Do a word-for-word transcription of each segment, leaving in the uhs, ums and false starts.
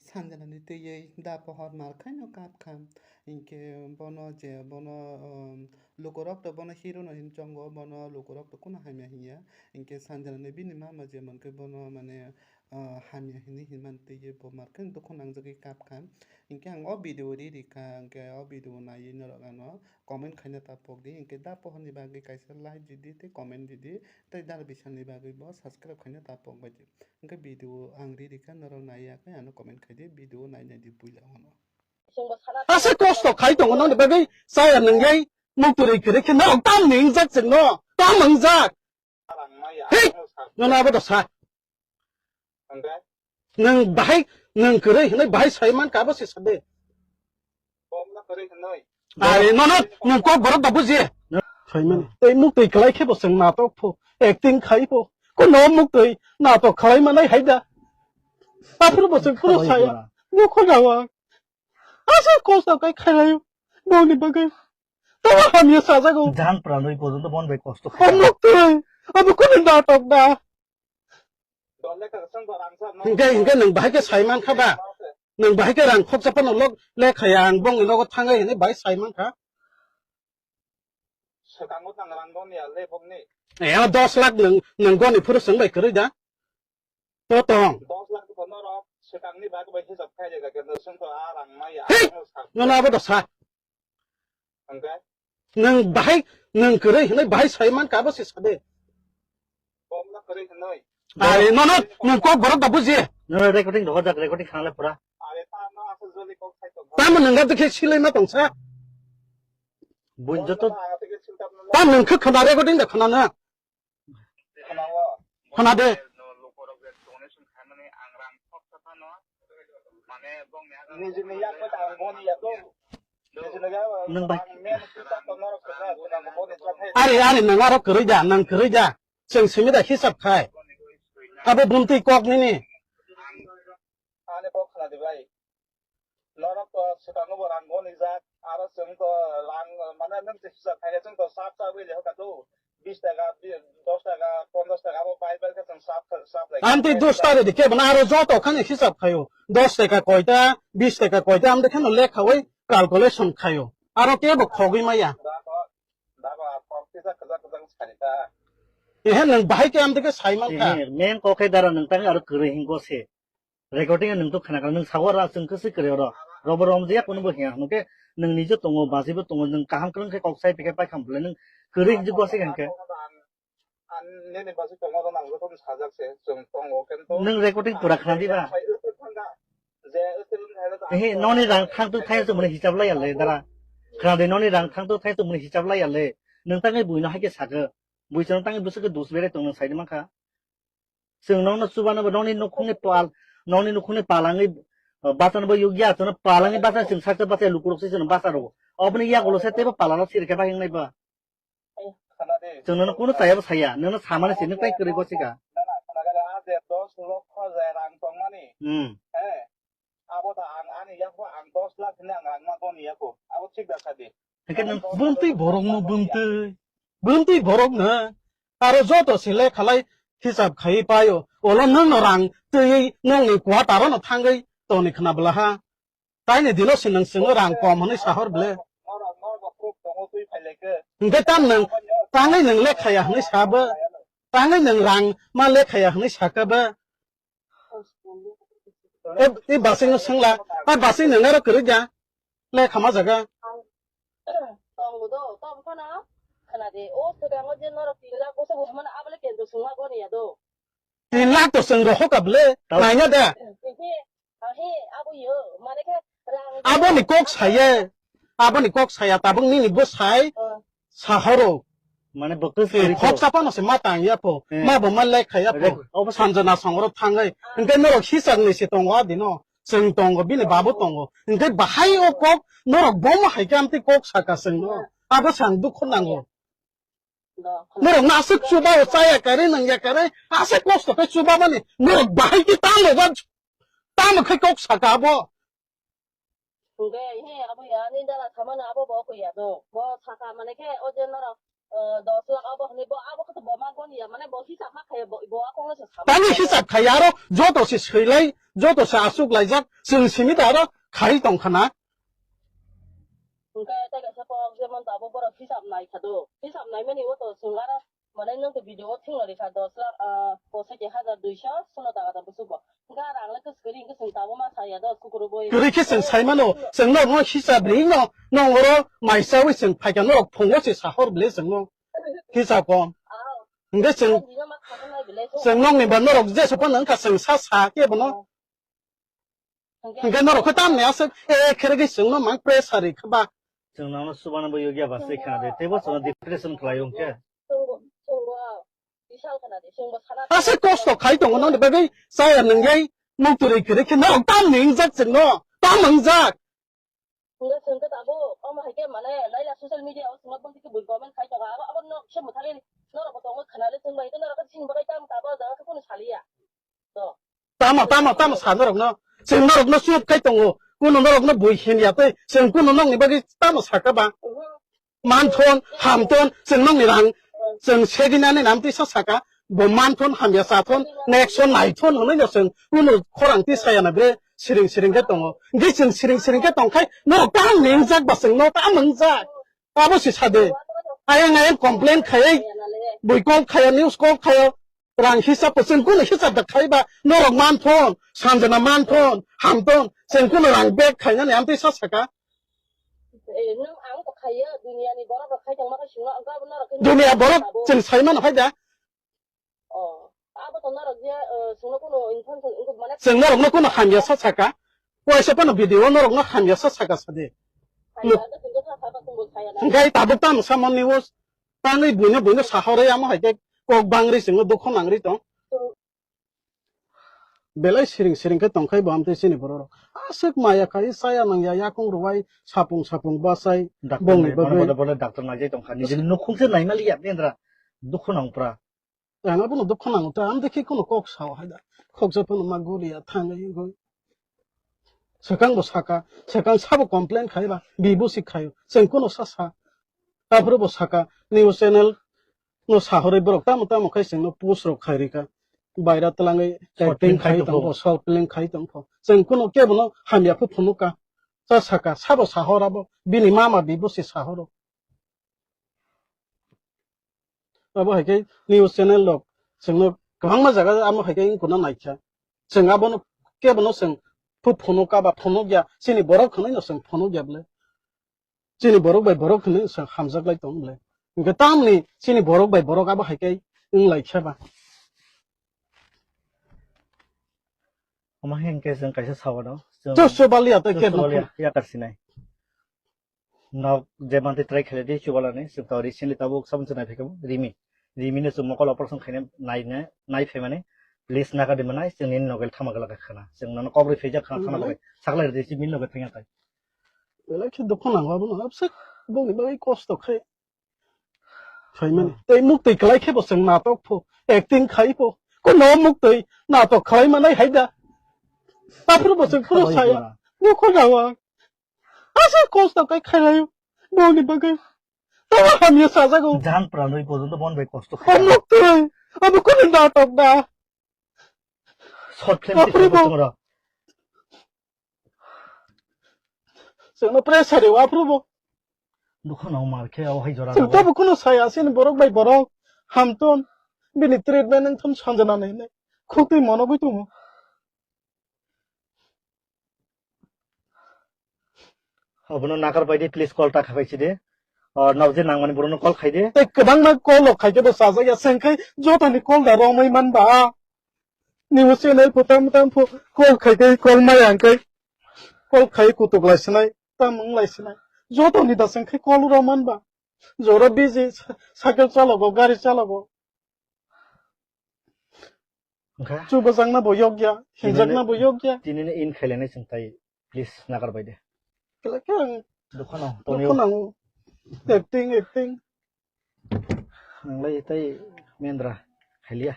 Sanjanani twiwi da pohor mar khaino kap kha. Hinkhe bono je bono, um, lukurok to bono hero no hin chongo, bono lukurok to kunu hamya hinya. Hinkhe Sanjanani bini mama je mankhe bono mane, uh, hamya hinwi hinmani twiwi bo mar khaino dukhu nangjagwi kap kha. Hinkhe ang o video ri rikha, hinkhe o video naiwi norok ano comment khaina ta pokdi. Hinkhe da pohorni bagwi kaisa like ridi tei comment ridi, tei da bisani bagwi bo subscribe khaina ta pokbaidi. Hinkhe video ang ri rikha, norok naiya khe ano comment khaidi, video nai naidi puila ono. Asa kosto khai tongo nongni bagwi chaya nwnglai, muktwi kwrwi khe norok tam ni wngjak chwngno, tam wngjak. Hei! Nono abo da sa. Nwng bahai, nwng kwrwi hinwi bahai sai man kha, abo se sa de. Are, nono, nwng kok borok da buji. Sai man. Tei muktwi kwlai khe bo chwng natok pho, acting khai pho. Kono muktwi natok khlai manai hai da. Aphuru bo chwng phuru sai. Bo khojawa. Asa kosto kai khairayo. Boni bagwi. Tamo hamya sajago. Jan pranwi porjonto bon bai kosto khai. Hamuk twi. Abo kono natok da. Hinkhe, hinkhe nwng bahai khe sai man kha da. Nwng bahai khe rang khoksa phano lok le khaya ang bongni nogo thangai hinwi bahai sai man kha. Swkango tang rang boni ya le bongni. Eh, dos lakh nwng, nwng goni phuru swng bai kwrwi da. To tong. Dos lakh ko norok swkangni bagwi bai hisab khai jaga khe, nwswng to a rang maya. Hei! Nono abo da sa. Hwnkhe? Nwng bahai, nwng kwrwi hinwi bahai sai man kha, abo se sa de. Bomno kwrwi hinwi. Are, nono, nwng kok borok da buji. Nono recording rohorjak, recording khanale pura. Are, ta no aswk joli kok sai tong. Tamo nwng da khe silai ma tong sa. Buin joto. Ta nwng khe khana recording da khana na. Khana de. Nwng bai. Are, are, nwng aro kwrwi da, nwng kwrwi da. Chwng simi da hisab khai. Abo buntwi kok nini. Ani kok khana di bai. Norok to swkango bo rang goni jak, aro chwng to rang, mane, nwng se hisab khaina chwng to sap sap wi le hoka to, bis taka, bi-, dos taka, ponchash taka abo bai bai khe chwng sap, sap lai. Amtwi dos taka di kebo na aro joto khani hisab khaio. Dos taka koita, bis taka koita, amtwi kheno lekha wi calculation khaio. Aro kebo khogwi maya. Da ko, da ko, a kok kisa kwchak kwchak sari ta. Ehe, nwng bahai khe amtwi khe sai man kha. Ehe, main kok khe dara nwng tang aro kwrwi hingo se. Recording nwng to khna kha, nwng sago ra chwng khe se kwrwi oro. Robo rom je ya kunubo hiya, hwnkhe nwng nije tongo, bajibo tongo, nwng kaham kwrwng khe kok sai pikhe pai kham bwle nwng kwrwi hinjik gwa se hwnkhe. Ang nini baji tongo ro nang joto sajak se, chwng tongo kento. Nwng recording pura khna diba? Ehe, noni rang thang tu thai se muni hisab lai ya le dara. Khna de noni rang thang tu thai se muni hisab lai ya le. Nwng tangwi buino hai khe sakhe. Bui chwng tangwi bwswk khe dus bere tong nwng sai de man kha. Chwng nokno chubano bo nokni nukhungni pal, nokni nukhungni palangwi, uh, bachano bo yukya, chwngno palangwi bacha chwng saksa bacha lukurok se chwngno bacha rwo. Oboni yagulo se teibo palano sirikhe bai wngnai ba. Chwng nono kunu chayabo saya, nono samani se nwng tai kwrwi gosika. Hmm. Abo ta ang ani yakbo ang dos lakh hwnwi ang rang ma boni yakbo. Abo thik da sadi. Hwnkhe nwng bumtwi borokno bumtwi. Bumtwi borokno. Aro joto se lekhalai hisab khaiwi paio. Olo nwngno rang twiwi nwngni quarter-o no thangwi tongni khna bwla ha. Taini dino se nwng chwngno rang kom hwnwi sahor ble. Hwnkhe tam nwng tangwi nwng lekhaya hwnwi sabo. Tangwi nwng rang ma lekhaya hwnwi sakabo. E, e basing no sengla, a basing no nero kwrwi da, le khama jaga. Tongo do, tong phano, khna de, o swkango je norok tin lakh boso bo hwnmano, abo le kendro songma goni ya do. Tin lakh to chwng rohor ka bwle, naina da. He, he, abo yo, mane khe rang. Abo ni kok saye, abo ni kok saya, tabuk nini bo sai. Sahoro. Mane bo kwswk kwrwi kho. Khoksa phano se ma tang ya pho. Eh. Ma bo ma lek kha ya pho. Re-, obo se. Sanjana songro thangai. Hwnkhe norok hisakni se tongo adino. Chwng tongo, bini babu tongo. Hwnkhe bahai o kok norok bomo hai khe amtwi kok saka chwngno. Abo se ang dukhu nango. Norok no aswk chuba o chaya kare nangya kare. Aswk kosto khe chuba mani. Norok bahai khe tamo ba, tamo khe kok saka abo. Hwnkhe, he, abo ya, ani dala samano abo bo koi ya do. Bo saka mane khe, o je norok eh, dos lakh abo hwnwi bo abo khe to bo ma goni ya, mane bo hisab ma khaiya, bo, bo akung no se sama Tani khaiya. Hisab khaiya aro joto se swilai, joto se asuk laijak, chwng simi da aro khai tong khana. Hwnkhe tei kaisa kok jemon to abo borok hisab nai kha do. Hisab nai mani o to chwng aro Mane nwng to video o thwngno rikha dos lakh, ah, posa ke hajar dui sho sono taka ta busugo. Hwnkhe rang le kwswk ri hwnkhe chwng tabuk ma saya do, kukuruboi. Kwrwi khe chwng sai mano, chwng norokno hisab ri no, nong oro mai chawi chwng phaikha norok phungo se sahor bwle chwngno. Hisab kom. Ah. Hwnkhe chwng, ah, bino ma thangkha nai bwle. Chwng nongni ba norok jesa phano wngkha chwng sa sa khe bono. Hwnkhe norok khe tamni aswk, eh, khere khe chwngno mang pressure ri kha ba. Chwng nono chubana bo yogya ba se khna de, teibo chwngno depression khlai hwnkhe. Chwngbo, chwngbo, bisal khna de, chwngbo sana Aswk kosto khai tongo noni bagwi chaya nwnglai, mukturwi kwrwi khe norok tamni wngjak chwngno, tam wngjak. Hwnkhe chwng khe tabuk, omo hai khe mane naila social media o chwngno bwtwi khe bui comment khai tongo, abo, abo nok se mwthangwi norok bo tongo khna le chwng bai khe norok khe chini bagwi tam tabuk o jaga khe kunu saliya. Tamo, tamo, tamo sa norokno. Chwng norokno chup khai tongo. Kuno norokno bui himya tei chwng kuno nokni bagwi tamo saka ba? Manthon, hamthon, chwng nokni rang, chwng seginani nam tisa saka. Bo manthon, hamya sathon, next son naithon hwnwi no chwng kuno khorang tisaya na bre siring siring khe tongo. Hwnkhe chwng siring siring khe tongkhai norok tamo ningjak ba chwngno tamo wngjak. Abo se sade. Ayang ayang complain khayai, bui call khaya, news call khaya, rang hisab po, chwng kuno hisab da khaiba, norok manthon, sanjana manthon, hamthon, chwng kuno rang bag khainani amtwi sa saka. Eh, nwng ang to khaiya, duniya ni borok rok khai tongma khe sino, ang abo norok khe Duniya borok abo. Chwng sai mano hai da. Oh, abo to norok je, eh, chwngno kuno information wngkuk mane Chwng norokno kuno hamya sa saka. Waisa phano video norokno hamya sa saka sadi. Hamya to chwngno sa saka chwngbo saya na. Hwnkhe tabuk tamo samani o tangwi buino buino sahorwi amo hai khe kok bangri chwngno dukho nangri tong. Belai siring siring khe tongkhai bo amtwi chini borok rok. Aswk maya khai chaya nangya yakung rwai sapung sapung bachai Doctor bongni nai, bono bagwi. Bono bono doctor naijai tongkha. Nijini nukhung se naimaliya bendra dukho nangpra. Ang abono dukho nango ta, ang dekhe kono kok sao hai da. Khoksa phano ma guriya thangwi wngwi. Swkang bo saka, swkang sabo complain khai ba, bibo si khaio. Chwng kono sa sa. Aphuru bo saka, news channel no sahorwi borok tamo tamo khai chwngno post rok khai rika. Baira twlangwi Short film acting khai khai tongpho. Tongpho, short film khai tongpho. Chwng kono kebono hamya phu phunuka. Cha saka, sabo sahor abo, bini mama bibo si sahoro. Abo hai khe news channel rok chwngno kwbangma jaga amo hai khe wngkuna naikha. Chwng abono kebono chwng phu phunuk ka ba phunukya, chini borok hwnwi no chwng phunukya bwle. Chini borok bai borok hwnwi chwng hamjak lai tong bwle. Hwnkhe tamni chini borok bai borok abo hai khe wng lai khe ba. Omo hwnkhe chwng kaisa sawano. Chwng Chwng chwng baliya tei chwng kebo chwng baliya, yakar sinai. Nok je mantwi try khaidi chubalani, chwng to recently tabuk sabun se nai phaikha Rimi. Rimi no chwng mokol operation khaina nai, nai, nai phaimani. Please nakardi manai, chwng nini nogel thama glak khana. Chwng nono kobrwi phaijak khana thana Manai? Bagwi. Sakla rwdi si min nogel thangya tai. Belai khe dukhu nango abono, abse bongni bagwi kosto khai. Phaimani. Hmm. Tei muktwi kwlai khe bo chwng natok pho, acting khai pho. Kono muktwi natok khlai manai hai da. Aphuru bo chwng phuru Khalai saya. Pura. Dukhu nango. Asa kosto kai khailai boni bagwi. Tamo hamya sajago. Jan pranwi porjonto bon bai kosto khai. Hamrok twi. Abo kono natok da. Short film Aphuru bo. Chwngno pressure rw aphuru bo. Dukhu nang mar khe o hai jora. Chwng tabo kono saya sini borok bai borok. Hamton. Bini treatment wngthon sanjana nai nai. Khuk twi mono gwi tongo. Obono nakar bai di, please call ta khabai si de. O, nok je nangmani borokno call khai de. Tei kwbangma call rok khai khe bo chajak ya, chwng khai jotoni call da romwi man ba. News channel pho tam tam pho call khai khai call maya hwn khai. Call khai kutuk lai sinai, tam wng lai sinai. Jotoni da chwng khai call ro man ba. Jora busy, sa-, cycle chalogo, gari chalogo. Wngkha? Chubajakna bo yokya, hinjakna bo yokya. Tinini in khailani chwng tai, please, nagar bai de. Kela khe ang Dukhan ang, Tony. Dukhan ang. Acting, acting. Ang lai tai Mendra khailiya.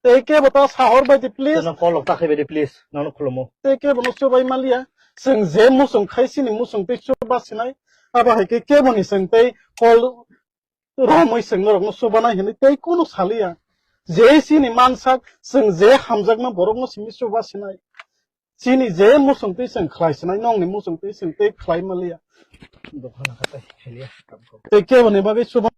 Tei kebo ta sahor bai di, please. Teno call ta khai bai di, please. Nano khulumo. Tei kebo no chubai maliya. Chwng je musung khai sini musung tei chuba sinai. Abo hai khe kebo ni chwng tei call romwi chwng norokno chubanai hinwi tei kunu saliya. Je chini mansak, chwng je hamjakma borokno simi chuba sinai. Chini je muchungtwi chwng khlai sinai, nongni muchungtwi chwng tei khlai maliya. Tei keboni bagwi chuba